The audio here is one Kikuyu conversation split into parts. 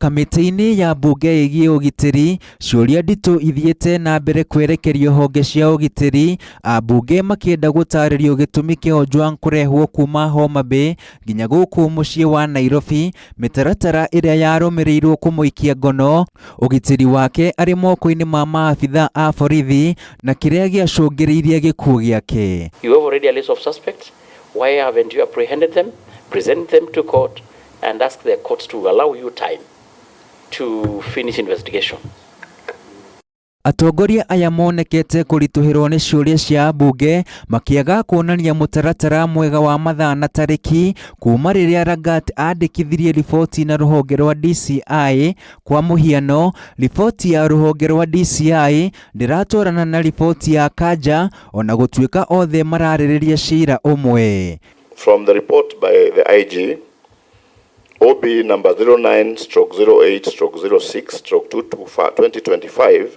Kamĩtĩ-inĩ ya mbunge ĩgiĩ ũgitĩri, ciũria nditũ ithiĩte na mbere kwerekerio honge cia ũgitĩri, ambunge makĩenda gũtarĩrio gĩtũmi kĩa Ojwang kũrehwo kuma Homa Bay nginya gũkũ mũciĩ wa Nairobi, mĩtaratara ĩrĩa yarũmĩrĩirwo kũmũikia ngono, ũgitĩri wake arĩ moko-inĩ ma maabitha a borithi na kĩrĩa gĩacũngĩrĩirie gĩkuũ gĩake. You have already a list of suspects. Why haven't you apprehended them, present them to court, and ask the courts to allow you time to finish investigation? Atongoria aya monekete kũritũhĩrwo nĩ ciũria cia ambunge makĩaga kuonania mũtaratara mwega wa mathaa na tarĩki kuma rĩrĩa Lagat andĩkithirie riboti na rũhonge rwa DCI. Kwa mũhiano, riboti ya rũhonge rwa DCI ndĩratwarana na riboti ya Kanja ona gũtuĩka othe mararĩrĩria cira ũmwe. From the report by the IG, OB number 09/08/06/2025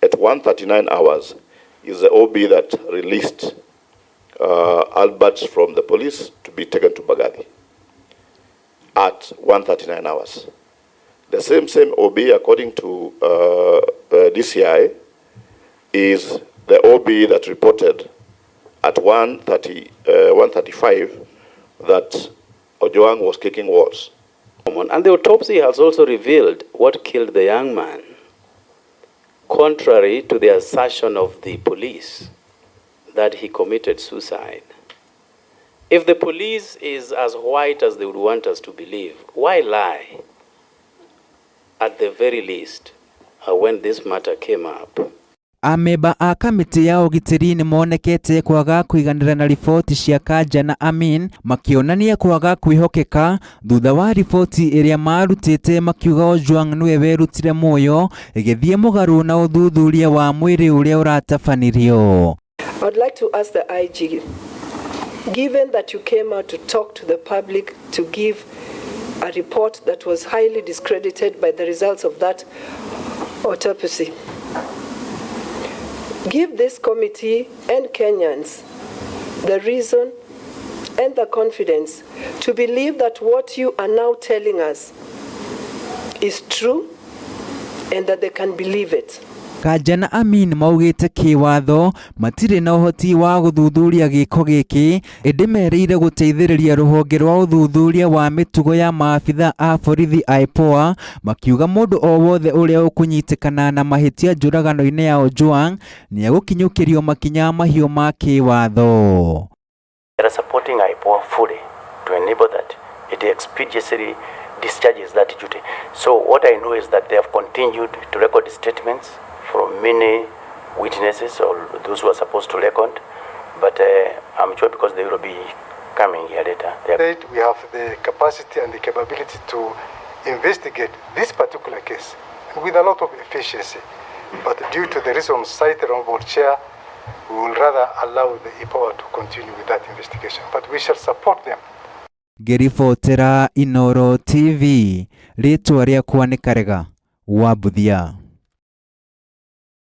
at 1:39 hours is the OB that released Albert from the police to be taken to Mbagathi at 1:39 hours. The same OB, according to DCI, is the OB that reported at 1:30, 1:35 that Ojwang was kicking walls. And the autopsy has also revealed what killed the young man, contrary to the assertion of the police that he committed suicide. If the police is as white as they would want us to believe, why lie? At the very least, when this matter came up. Amemba a kamĩtĩ ya ũgitĩri nĩ monekete kwaga kũiganĩra na riboti cia Kanja na Amin, makĩonania kwaga kwĩhokeka thutha wa riboti ĩrĩa marutĩte makiuga Ojwang nĩwe werutire muoyo ĩgĩthiĩ mũgarũ na ũthuthuria wa mwĩrĩ ũrĩa ũratabanirio. I would like to ask the IG, given that you came out to talk to the public, to give a report that was highly discredited by the results of that autopsy, give this committee and Kenyans the reason and the confidence to believe that what you are now telling us is true and that they can believe it. Kanja na Amin maugĩte kĩwatho matirĩ na ũhoti wa gũthuthuria gĩko gĩkĩ, ĩndĩ merĩire gũteithĩrĩria rũhonge rwa ũthuthuria wa mĩtugo ya maabitha a borithi IPOA, makiuga mũndũ o wothe ũrĩa ũkũnyitĩkana na mahĩtia njũragano-inĩ ya Ojwang nĩegũkinyũkĩrio makinya mahiũ ma kĩwatho. They are supporting IPOA fully to enable that it expeditiously discharges that duty. So what I know is that they have continued to record statements from many witnesses or those who are supposed to record, but I'm sure because they will be coming here later. They are We have the capacity and the capability to investigate this particular case with a lot of efficiency. But due to the reasons cited, Honorable Chair, we will rather allow the IPOA to continue with that investigation. But we shall support them. Ngĩribotera Inooro TV, rĩtwa rĩakwa nĩ Karega wa Mbuthia.